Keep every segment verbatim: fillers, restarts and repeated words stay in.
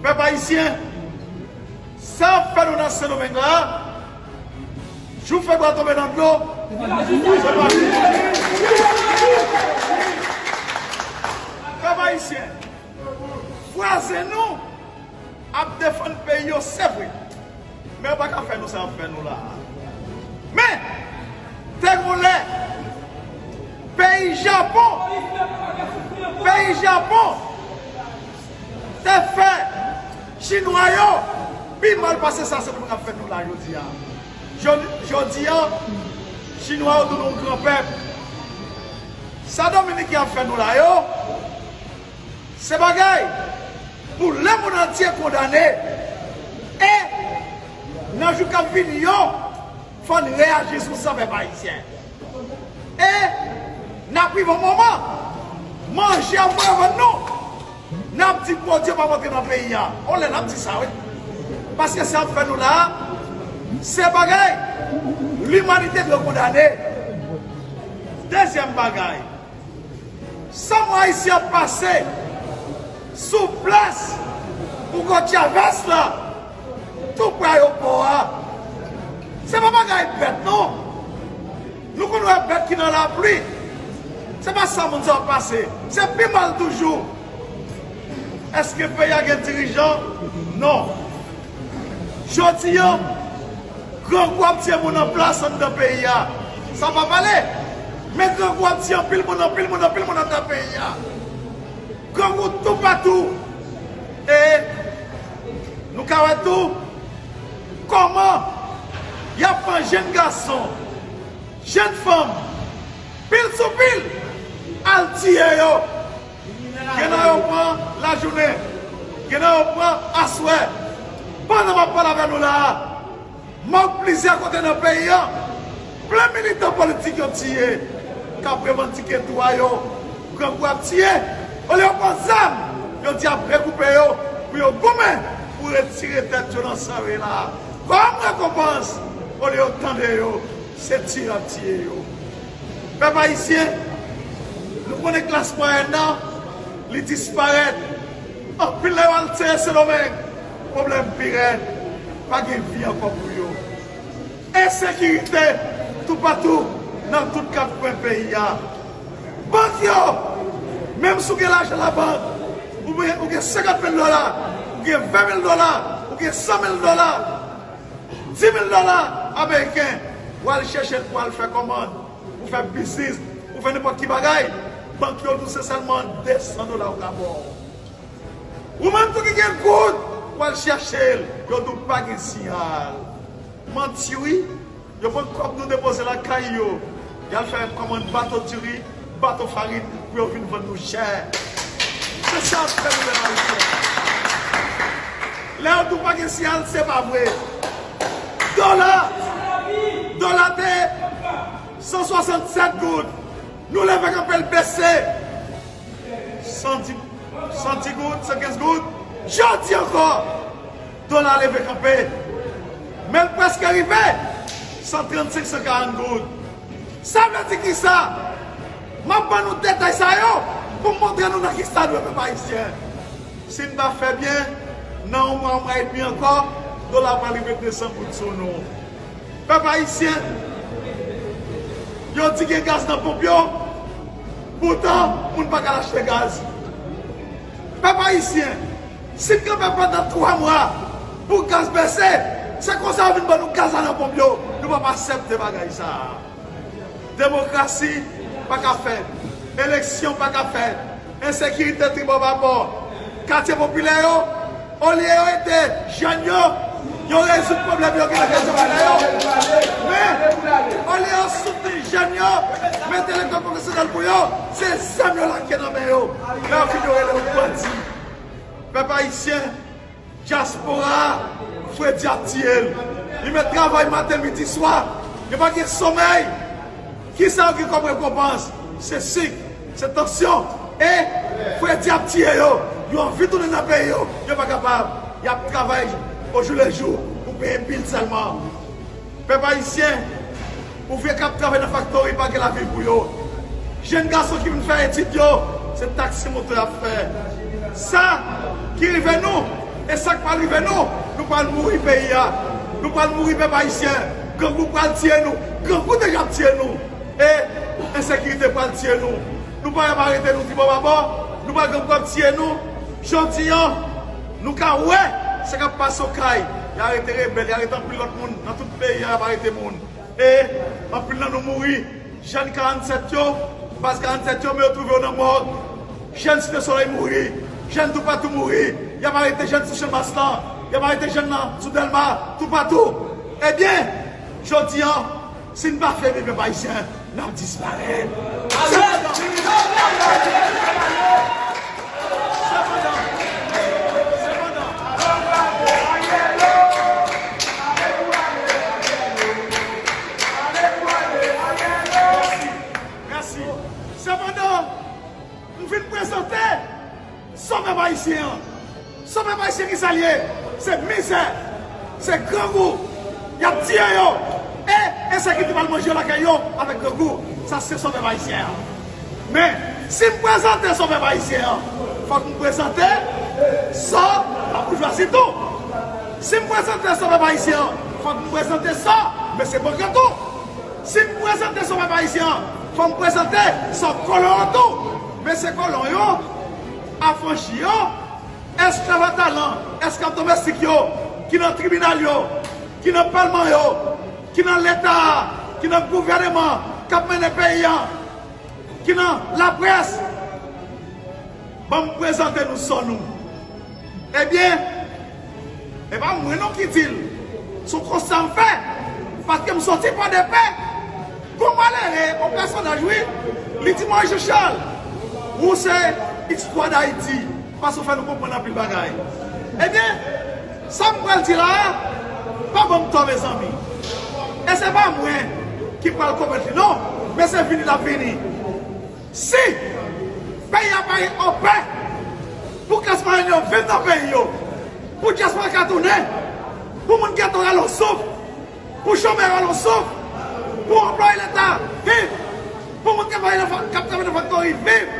Pèp ayisyen, sa ap fè nou nan Sendomeng la, jou fèbwa tonbe nan dlo, se pa Pèp ayisyen, vwazen nou ap defann peyi yo, se vre. Men yo pa ka fè nou sa y ap fè nou la a. Men, te gon lè, peyi Japon, peyi Japon te fè Chinwa yo pi mal pase sa se moun ap fè nou la jodi a. Jodi, jodi a, Chinwa yo tounen yon gran pèp. Sa Dominiken ap fè nou la yo, se bagay pou lemonn antye kondane. E nan jou k ap vini yo, fò n reyaji sou sa, pèp ayisyen. E n ap rive yon moman, manje ap voye vann nou, n ap di Bondye p ap antre nan peyi a. On lè n ap di sa, wi. Paske sa y ap fè nou la a, se bagay limanite dwe kondane. Dezyèm bagay, sa mwa isi ap pase sou plas Hugo Chavez la, tou pre ayewopò a. Se pa bagay bèt, non. Nou konn wè bèt ki nan lapli. Se pa sa moun sa yo pase. Se pi mal toujou. Èske peyi a gen dirijan? Non. Jodi a, grangou ap tiye moun an plas anndan peyi a. Sa pa pale. Men grangou ap tiye anpil moun, anpil moun, anpil moun anndan peyi a. Grangou toupatou. E nou ka wè tou kòman y ap pran jenn gason, jenn fanm, pil sou pil, al tiye yo. Gen nan yo pran lajounen, gen nan yo pran aswè. Pandan m ap pale avè nou la a, m ap plizyè kote nan peyi a, plen militan politik yo tiye, k ap revandike dwa yo. Grangou ap tiye, olye yo pran zam, yo di ap regwoupe yo pou yo goumen pou retire tèt yo nan sa yo ye la a. Kòm rekonpans, olye yo tande yo, se tiye y ap tiye yo. Pèp ayisyen, nou konnen klas mwayèn nan, li disparèt. Anpil nan yo al sere Sendomeng, pwoblèm pi rèd, pa gen vi ankò pou yo. Ensekirite toupatou nan tout kat kwen peyi a. Bank yo, menm si w gen lajan labank, ou gen, ou gen senkant mil dola, ou gen ven mil dola, ou gen san mil dola, di mil dola ameriken, w al chèche l pou al fè kòmand, pou fè biznis, pou fè nenpòt ki bagay, bank yo di w se sèlman de san dola yo ka ba w. Ou menm tou ki gen goud, w al chèche l, yo di w pa gen siyal. Manti wi, yo pran kòb nou depoze lakay yo, y al fè kòmand bato diri, bato farin pou yo vin vann nou chè. Se sa k fè nou menm ayisyen. Lè yo di w pa gen siyal, se pa vre. Dola, dola te san swasannsèt goud. Nou leve kanpe l bese. San di, san di goud, san kenz goud. Jodi ankò, dola leve kanpe. Men l prèske rive san trannsenk, san karant goud. Sa vle di kisa? M ap ban nou detay sa yo pou m montre nou nan kisa nou ye, pèp ayisyen. Si n pa fè byen, nan yon mwa, yon mwa edmi ankò, dola pral rive de san goud sou nou. Pèp ayisyen, yo di gen gaz nan ponp yo, poutan moun pa ka al achte gaz. Pèp ayisyen, si n kanpe pandan twa mwa pou gaz bese, se konsa yo vin ban nou gaz la nan ponp yo, nou p ap aksepte bagay sa a. Demokrasi pa ka fèt. Eleksyon pa ka fèt. Ensekirite tribò babò. Katye popilè yo, olye yo ede jèn yo, yo rezoud pwoblèm yo gen nan katye popilè yo. Men, olye yo soutni jèn yo, mete lekòl pwofesyonèl pou yo, se zam yo lage nan men yo. Lè yo fini, yo rele yo bandi. Pèp ayisyen, dyaspora a, fredi ap tiye l. Li met travay maten, midi, swa. Yo pa gen somèy. Kisa yo gen kòm rekonpans? Se sik, se tansyon. E fredi ap tiye yo. Yo anvi tounen nan peyi yo. Yo pa kapab. Y ap travay ojoulejou pou peye bil sèlman. Pèp ayisyen, ouvriye k ap travay nan faktori pa gen lavi pou yo. Jèn gason ki vin fè etid yo, se taksi moto y ap fè. Sa ki rive nou, E sa k pral rive nou? Nou pral mouri peyi a. Nou pral mouri pèp ayisyen. Grangou pral tiye nou. Grangou deja ap tiye nou. E ensekirite pral tiye nou. Nou pa ap arete nou tribò babò. Nou pral grangou ap tiye nou. Jodi an, nou ka wè sa k ap pase Okay. Y arete rebèl, y arete anpil lòt moun nan tout peyi a, y ap arete moun. E anpil nan nou mouri. Jèn karannsèt yo, baz karannsèt yo, men yo twouve yo nan mòg. Jèn Site Solèy mouri. Jèn toupatou mouri. Y ap arete jèn sou Chanmas lan. Y ap arete jèn nan sou Dèlma. Toupatou. Ebyen, jodi an, si n pa fè bebe pèp ayisyen, n ap disparèt. Sepandan, sepandan, sepandan, Mèsi. Sepandan, m vin prezante sòvè ayisyen an. Sòvè ayisyen ki sa l ye? Se mizè, se grangou, y ap tiye yo, e ensekirite pral manje yo lakay yo avèk grangou. Sa se sòvè ayisyen an. Men, si m prezante sòvè ayisyen an, fòk m prezante sò laboujwazi tou. Si m prezante sòvè ayisyen an, fòk m prezante sò mesye bank yo tou. Si m prezante sòvè ayisyen an, fò m prezante sò kolon yo tou. Mesye kolon yo, afranchi yo, esklav a talan, esklav domestik yo, ki nan tribinal yo, ki nan palman yo, ki nan leta a, ki nan gouvèneman k ap mennen peyi a, ki nan laprès. Ban m prezante nou sò nou. Ebyen, e pa mwen non ki di l. Se yon konsta m fè. Paske m soti Pòdepè. Gon malere, yon pèsonaj, wi. Li di mwen, Jean Charles, ou se istwa Dayiti. Paske w fè nou konprann anpil bagay. Ebyen, sa m pral di la a, pa ban m tò, mezanmi. E se pa mwen ki pral konmèt li, non. Men se vini l ap vini. Si peyi a pa anpè, pou klas mwayèn yo viv nan peyi yo, pou dyaspora ka tounen, pou moun geto rale yon souf, pou chomè rale yon souf, pou anplwaye leta viv, pou moun k ap travay nan fa-, k ap travay nan faktori viv,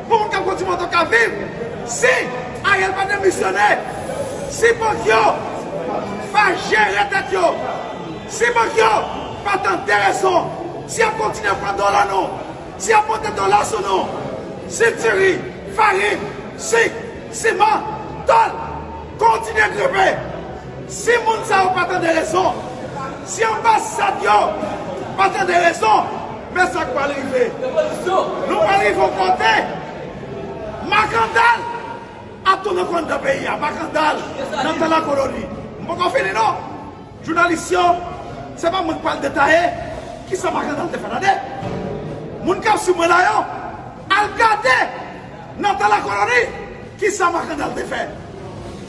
pou moun k ap kondui moto ka viv, si Ariel pa demisyone, si bank yo pa jere tèt yo, si bank yo pa tande rezon, si y ap kontinye pran dola nou, si y ap monte dola sou nou, si diri, farin, sik, siman, tòl kontinye gripe, si moun sa yo pa tande rezon, si anbasad yo pa tande rezon, men sa k pral rive. Nou pral rive yon kote, makandal ap tounen kò anndan peyi a, makandal nan tan lakoloni. M poko fini non. Jounalis yo, se pa mwen k pral detaye kisa makandal te fè, tande. Moun k ap swiv mwen la yo, al gade nan tan lakoloni kisa makandal te fè.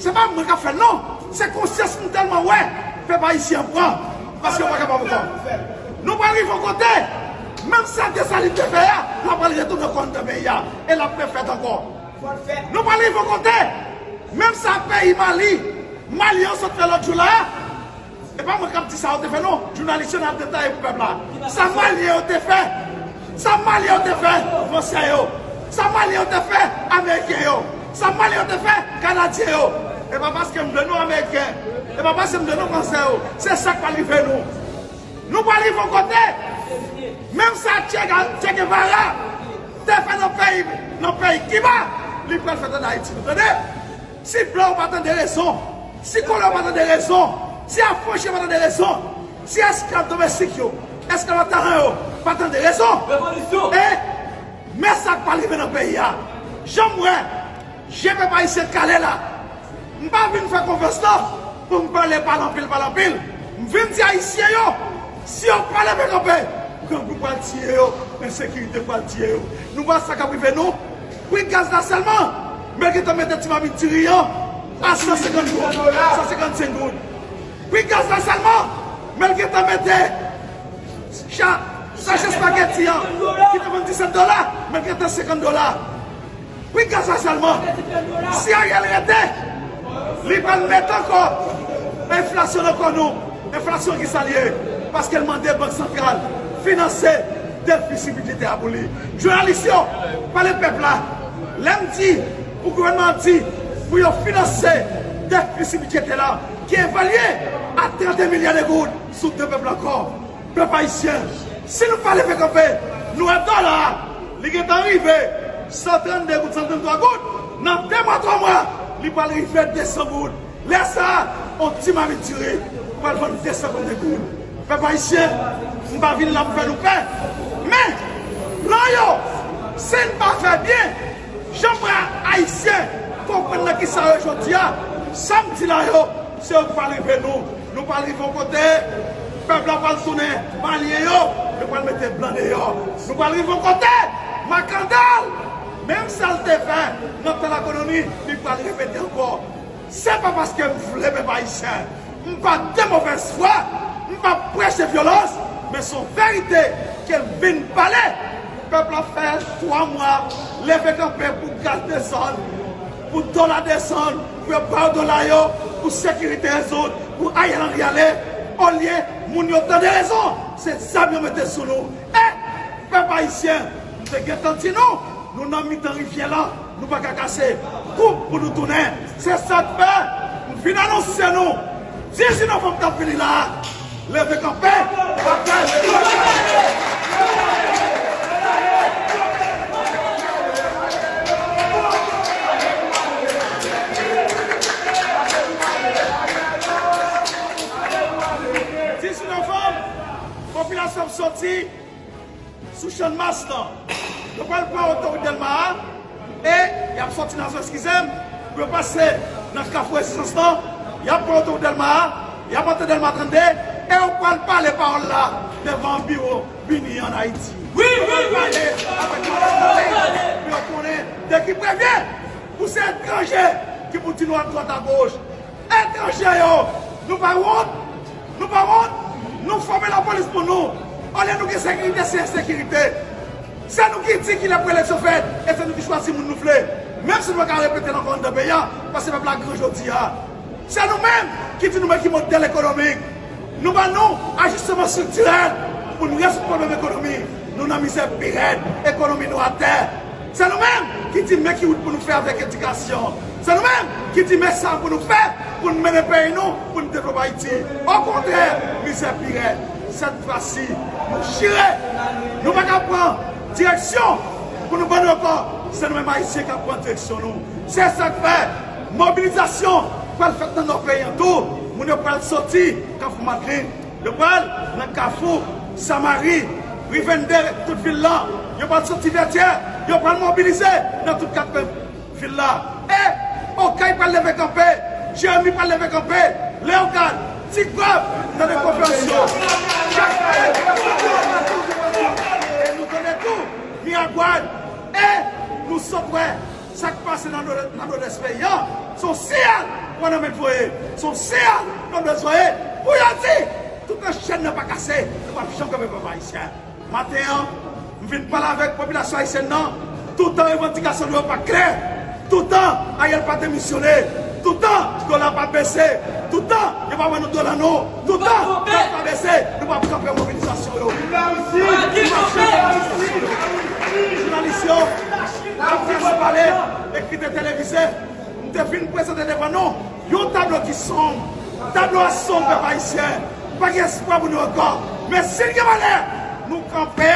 Se pa mwen k ap fè l non, se konsyans m tèlman wè pèp ayisyen an pran, paske yo pa kapab ankò. Nou pral rive yon kote, menm sa Desalin te fè a, l ap pral retounen kò anndan peyi a, e l ap refèt ankò. Nou pral rive yon kote, menm sa peyi Mali, Mali yo sot fè lòt jou la a, e pa mwen k ap di sa yo te fè non, jounalis yo n ap detaye pou pèp la. Sa Malyen yo te fè, sa Malyen yo te fè, Fransè yo, sa Malyen yo te fè, Ameriken yo, sa Malyen yo te fè, Kanadyen yo. E pa paske m vle non Ameriken, e pa paske m vle non Fransè yo, se sa k pral rive nou. Nou pral rive yon kote, menm sa Che Ga-, Che Guevara te fè nan peyi, nan peyi Kiba, li pral fèt ann Ayiti, nou tande? Si blan yo pa tande rezon, si kolon yo pa tande rezon, si afranchi yo pa tande rezon, si esklav domestik yo, esklav a talan yo pa tande rezon, e men sa k pral rive nan peyi a. Jan m wè je pèp ayisyen kale la, m pa vin fè konfyans non pou m pale, pale anpil, pale anpil. M vin di ayisyen yo, si yo pa leve kanpe, grangou pral tiye yo, ensekirite pral tiye yo. Nou wè sa k ap rive nou. Pri gaz la sèlman, men l gentan mete ti mamit diri an a san senkant goud, san senkannsenk goud. Pri gaz la sèlman, men l gentan mete cha-, sachè espageti an, ki te vann disèt dola, men l gentan senkant dola. Pri gaz la sèlman, si Ariel rete, li pral mete ankò enflasyon nan kò nou. Enflasyon ki sa l ye? Paske l mande Bank Santral finanse defisi bidjetè a pou li. Jounalis yo, pale pèp la. Lè m di pou gouvènman an di pou yo finanse Defisi bidjetè la ki evalye a trannde milya de goud sou do pèp la ankò. Pèp ayisyen, si nou pa leve kanpe, nou wè dola a, li gentan rive san trannde goud, san tranntwa goud. Nan de mwa, twa mwa, li pral rive de san goud. Lè sa a, yon ti mamit diri pral vann de san trannde goud. Pèp ayisyen, m pa vin la pou fè nou pè. Men, plan yo, si n pa fè byen, jan m wè ayisyen konprann nan kisa yo jodi a, sa m di la yo, se yo ki pral rive nou. Nou pral rive yon kote, pèp la pral tounen malyen yo, yo pral mete blan deyò. Nou pral rive yon kote, makandal, menm sa l te fè nan tan lakoloni, li pral repete ankò. Se pa paske m vle pèp ayisyen. M pa de movèz fwa. M pa preche vyolans, men se yon verite ke m vin pale. Pèp la fè twa mwa leve kanpe pou gaz desann, pou dola desann, pou yo ba yo dola yo, pou sekirite rezoud, pou Ariel Henry ale. Olye moun yo tande rezon, se zam yo mete sou nou. E pèp ayisyen, m te gentan di nou, nou nan mitan rivyè la, nou pa ka kase. Koup pou nou tounen. Se sa k fè, m vin anonse nou, dizuit novanm k ap vini la a, leve kanpe, batay. Dizuit novanm, popilasyon ap soti sou Channmas lan. Yo pral pran otowout Dèlma a, e y ap sòti nan zòn, eskize m, pou yo pase nan Kafou Rezistans lan. Y ap pran otowout Dèlma a, y ap antre Dèlma trannde, e yo pral pale pawòl la devan biwo BINUH ann Ayiti. Wi, wi, wi. Yo pral pale avèk Martine Moïse, pou yo konnen de ki premye, pou se etranje ki pou di nou adwat agoch. Etranje yo, nou pa wont? Nou pa wont? Nou fòme lapolis pou nou. Olye nou gen sekirite, se ensekirite. Se nou ki di kilè pou eleksyon fèt, e se nou ki chwazi moun nou vle. Menm si nou pa ka repete l ankò anndan peyi a, paske pèp la gran jodi a. Se nou menm ki di nou men ki modèl ekonomik. Nou ban nou ajisteman estriktirèl pou nou rezoud pwoblèm ekonomi. Nou nan mizè pi rèd, ekonomi nou atè. Se nou menm ki di men ki wout pou nou fè avèk edikasyon. Se nou menm ki di men sa pou nou fè pou n mennen peyi nou, pou n devlope Ayiti. Okontrè, mizè pi rèd. Sèt fwa si, nou chire. Nou pa ka pran direksyon pou nou ban nou ankò. Se nou menm Ayisyen k ap pran direksyon nou. Se sa k fè mobilizasyon pral fèt nan nò peyi an tou. Moun yo pral soti Kafou Madlin. Yo pral nan Kafou, Samari, ri vennde, tout vil lan. Yo pral soti Vètyè. Yo pral mobilize nan tout kat pen vil la. E Okay pral leve kanpe. Jeremi pral leve kanpe. Leyogàn, Ti Gòv, tande konferans yo. Chak pen. E nou tande tou Miragwàn. E nou sot wè sa k pase nan Nò-, nan Nòdès peyi an, se yon siyal gouvenman voye, se yon siyal nou bezwen voye pou yo di tout nan chèn nan pa kase, nou p ap janm kanpe pèp ayisyen. Maten an, m vin pale avèk popilasyon ayisyèn nan, toutan revandikasyon nou yo pa klè, toutan Ariel pa demisyone, toutan dola pa bese, toutan yo pa ban nou dola nou, toutan gaz pa bese, nou p ap kanpe mobilizasyon yo. Jounalis yo, Laprès pale, ekri te televize, m te vin prezante devan nou yon tablo ki sonb. Tablo a sonb, pèp ayisyen. Pa gen espwa pou nou ankò. Men si n gen valè, nou kanpe,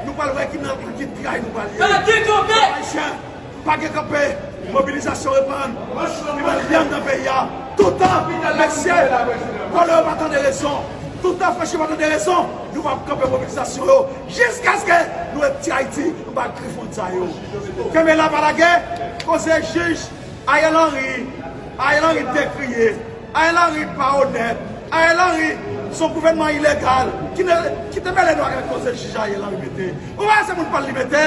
nou pral wè ki nan ki tray nou pral ye. Pèp ayisyen, pa gen kanpe. Mobilizasyon reprann. Li pral li anndan peyi a. Toutan mesye vòlè yo pa tande rezon, toutan franchi pa tande rezon, nou p ap kanpe mobilizasyon yo. Jiskaske nou retire Ayiti anba grif bandi sa yo. Kenbe la, pa lage. Koze jij Ariel Henry, Ariel Henry dekriye, Ariel Henry pa onèt, Ariel Henry se yon gouvènman ilegal. Ki ne, ki te mele nou avèk koze jij Ariel Henry mete? Ou pa se moun pa l li mete?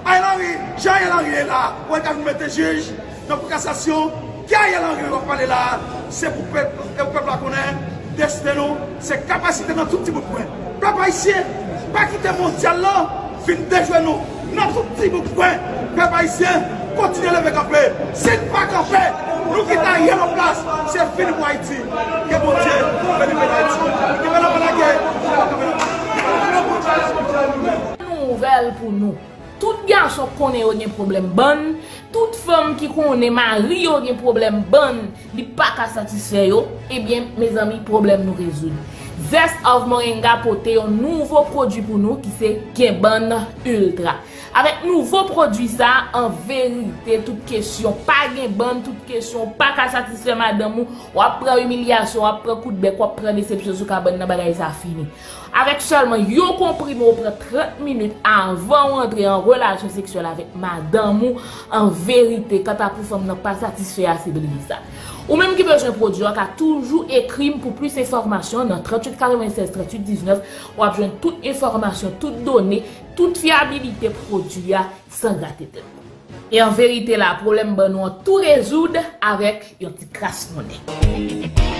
Ariel Henry, jan Ariel Henry ye la, ou wè l ka vin mete jij nan kou kasasyon? Ki Ariel Henry w ap pale la a? Se pou pèp, e pou pèp la konnen desten nou, se kapasite nan tout ti bout kwen. Pèp ayisyen, pa kite mondyal lan vin dejwe nou nan tout ti bout kwen. Pèp ayisyen, kontinye leve kanpe. Si n pa kanpe, nou kite Ariel an plas, se fini pou Ayiti. Ke Bondye beni peyi Dayiti. Kenbe la, pa lage. Nouvèl pou nou. Tout gason konnen yo gen pwoblèm bann, tout fanm Fanm ki konnen mari yo gen pwoblèm bann, li pa ka satisfè yo, ebyen, mezanmi, pwoblèm nou rezoud. Zest of Moringa pote yon nouvo pwodui pou nou ki se Gen Bann Ultra. Avèk nouvo pwodui sa, an verite, tout kesyon pa gen bann, tout kesyon pa ka satisfè madanm ou, w ap pran imilyasyon, w ap pran kout bèk, w ap pran desepsyon sou kabann nan, bagay sa fini. Avèk sèlman yon konprime ou pran trant minit avan ou antre an relasyon seksyèl avèk madanm ou, an verite, kanta pou fanm nan pa satisfè a, se bliye sa. Ou menm ki bezwen pwodui a, ka toujou ekri m pou plis enfòmasyon nan trant uit katrevennsèz trant uit diznèf, w ap jwenn tout enfòmasyon, tout done, tout fyabilite pwodui a san grate tèt. E an verite la, pwoblèm bann nou an tou rezoud avèk yon ti kras monnen.